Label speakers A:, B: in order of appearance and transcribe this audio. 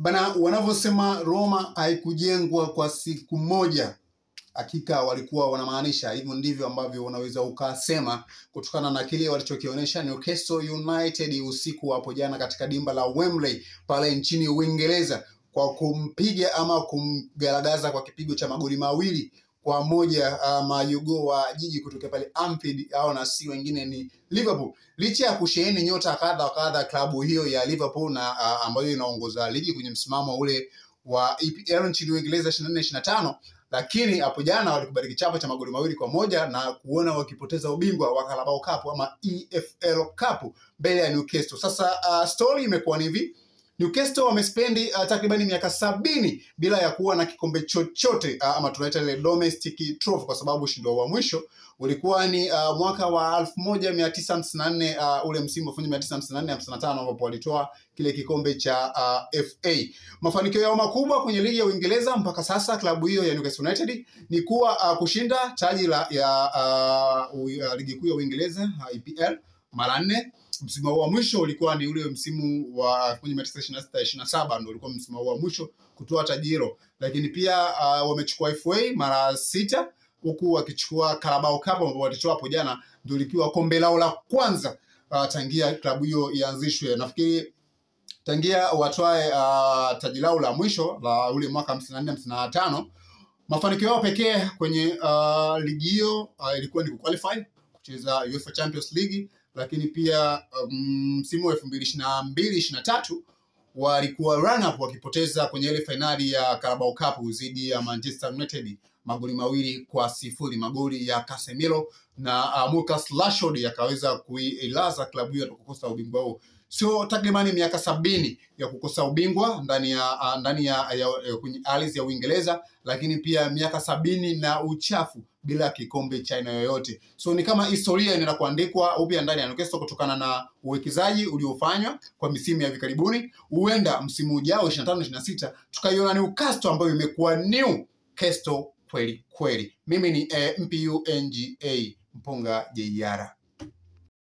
A: Bana, wanavyosema Roma haikujengwa kwa siku moja, hakika walikuwa wanamaanisha hivyo. Ndivyo ambavyo unaweza ukasema kutokana na kile walichokionyesha Newcastle United usiku hapo jana katika dimba la Wembley pale nchini Uingereza kwa kumpiga ama kumgaragaza kwa kipigo cha magoli 2-1 majogoo wa jiji kutoka pale Anfield, au na si wengine ni Liverpool. Licha ya kusheheni nyota kadha wa kadha klabu hiyo ya Liverpool na ambayo inaongoza ligi kwenye msimamo ule wa EPL nchini Uingereza 24-25, lakini hapo jana walikubali kichapo cha magoli 2-1 na kuona wakipoteza ubingwa wa Carabao Cup ama EFL Cup mbele ya Newcastle. Sasa story imekuwa ni hivi. Newcastle wamespendi takribani miaka 70 bila ya kuwa na kikombe chochote ama tunaita ile domestic trophy, kwa sababu ushindi wa mwisho ulikuwa ni mwaka wa 1954, ule msimu wa 1954-55 ambapo walitoa kile kikombe cha FA. Mafanikio yao makubwa kwenye ligi ya Uingereza mpaka sasa klabu hiyo ya Newcastle United ni kuwa kushinda taji la ligi kuu ya Uingereza EPL mara 4. Msimu wa mwisho ulikuwa ni ule msimu wa 1926-27, ndio ulikuwa msimu wa mwisho kutoa taji hilo. Lakini pia wamechukua FA mara 6, huku wakichukua Carabao Cup ambao walitoa hapo jana, ndio likiwa kombe lao la kwanza tangia klabu hiyo ianzishwe. Nafikiri tangia watwae taji lao la mwisho la ule mwaka 54-55, mafanikio yao pekee kwenye ligi hiyo ilikuwa ni kuqualify kucheza UEFA Champions League. Lakini pia msimu wa 2022-23 walikuwa run up wakipoteza kwenye ile finali ya Carabao Cup dhidi ya Manchester United magoli 2-0, magoli ya Casemiro na Marcus Rashford yakaweza kuilaza klabu hiyo kukosa ubingwa huo. Sio takribani miaka 70 ya kukosa ubingwa ndani ya kwenye ardhi ya Uingereza, lakini pia miaka 70 na uchafu bila kikombe cha aina yoyote. So ni kama historia inaenda kuandikwa upya ndani ya Newcastle kutokana na uwekezaji uliofanywa kwa misimu ya hivi karibuni. Huenda msimu ujao 25-26 tukaiona Newcastle ambayo imekuwa Newcastle kweli kweli. Mimi ni MPUNGA Mpunga JR.